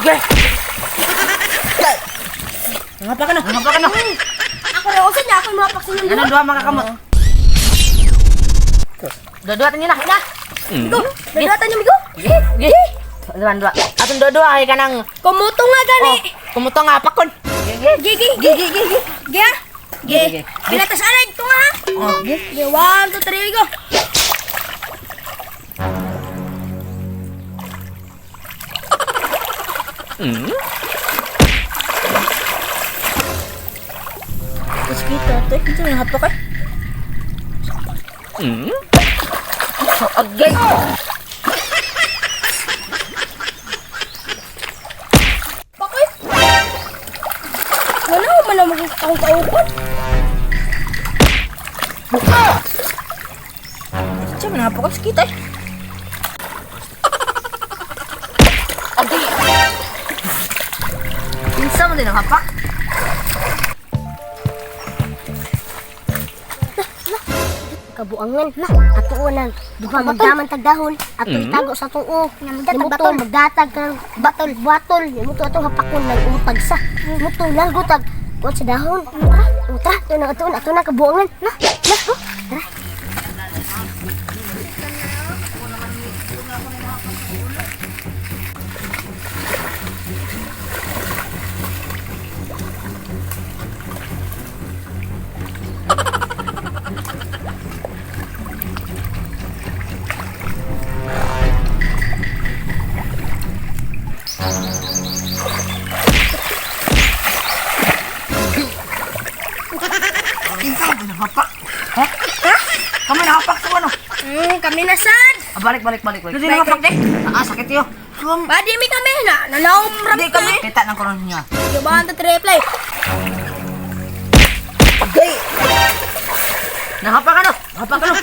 Ge. Nga pa ka na. Nga pa ka na. Ako na usa niya, ako mapak sa inyo. Anong duha mga kamot? Dua-dua tinyo na. Na. Migo, nagdatan niyo migo. Ge. Ge. Dua dua. Atong dua-dua ay kanang Kumuto nga gani. oh, kumuto nga pakon. Ge. Gi gi gi gi gi. Gi ah. Gi. Gi. Pilatas anay tunga ha. Oh, ge. Gi, 1 2 3 go. Tapos kita, te. Ito yung hapak eh. So, agay! Pakoy. Wala man ang akong kaukon. Siya man hapak sa kita eh. Agay! Insa man din ang hapak? Kabuangan na ato nang duha magdaman tag dahon ato itago sa tuo nimuto magdatag kang batol batol nimuto atong hapakon nang utag sa muto lang gutag kuan sa dahon utra utra ato na ato na ato na kabuangan na na oh, tara. Insa man din ang hapak? Ha? Ha? Kami nahapak sa ano? Kami na sad. Ah, balik, balik, balik. balik. Hindi nahapak de. Ah, sakit yo. Badi mi kami na nanaom ram Hindi kami. Kita ng koron niya. Gi, 1 2 3 play. Agay! Nahapak ano? Nahapak ano?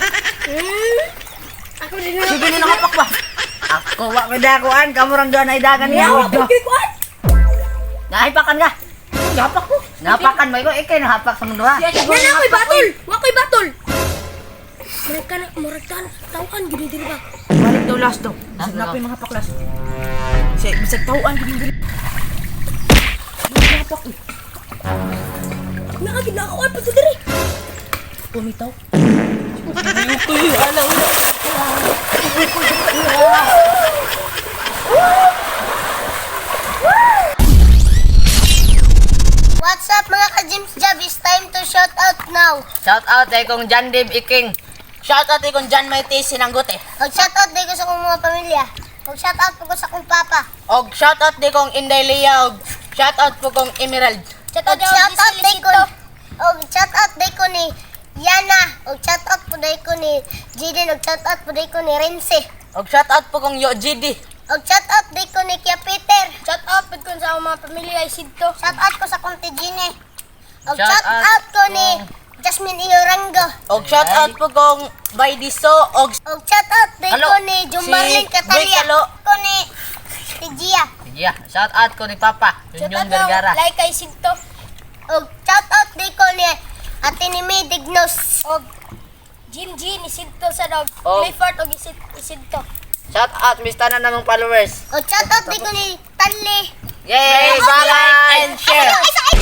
Ako din na. Sige ni nahapak ba? Ako wa ko dakuan, kamo rang doon ay dagan niya. Yawa ko kuan. Nahipakan ka. Nahapak ko. Nahapakan mo ikaw, ikay nahapak sa mundo ha. Na na ako'y batol. Wa ko'y batol. Murag ka na, murag ka na. Tawhan gini diri ba? Balik daw last daw. Last Bisag na daw. pa yung mga paklas. Siya, bisag tawaan gid diri. Mga pak. Naa gid na ako ay pa diri. Pumitaw. What's up mga ka-James Job? It's time to shout out now. Shout out ay kong John Dave Iking. Shout out ay kong John Mighty Sinanggote. Og shout out din ko sa akong mga pamilya. Og shout out po ko sa akong papa. Og shout out di kong Inday Lea og shout out po kong Emerald. Shout Og out shout out din ko og shout out din ko ni Yana. Og shout out po din ko ni Jaden. Og shout out po din ko ni Renze. Og shout out po kong Yo GD. Og shout out din ko ni Kia Peter. Shout out pud kun sa akong mga pamilya ay sidto. Shout out ko sa kong Gine. Og Shout shout out out ko ni Jasmine Iorango. Og shout out po kong Baydiso og Og shout out din Halo. ko ni Jumarlin Si Catalia. Boy Kalo. Ko ni si Gia. Yeah, shout out ko ni Papa, Shout Junjun out Vergara. like kay sidto. Og shout out din ko ni Ate ni May Dignos. Og Jim G ni sidto sa dog. Og- Clifford og isidto. Shout out mista na namang followers. Og shout out din ko ni Tanli. Yay! Bye! And share! Ay,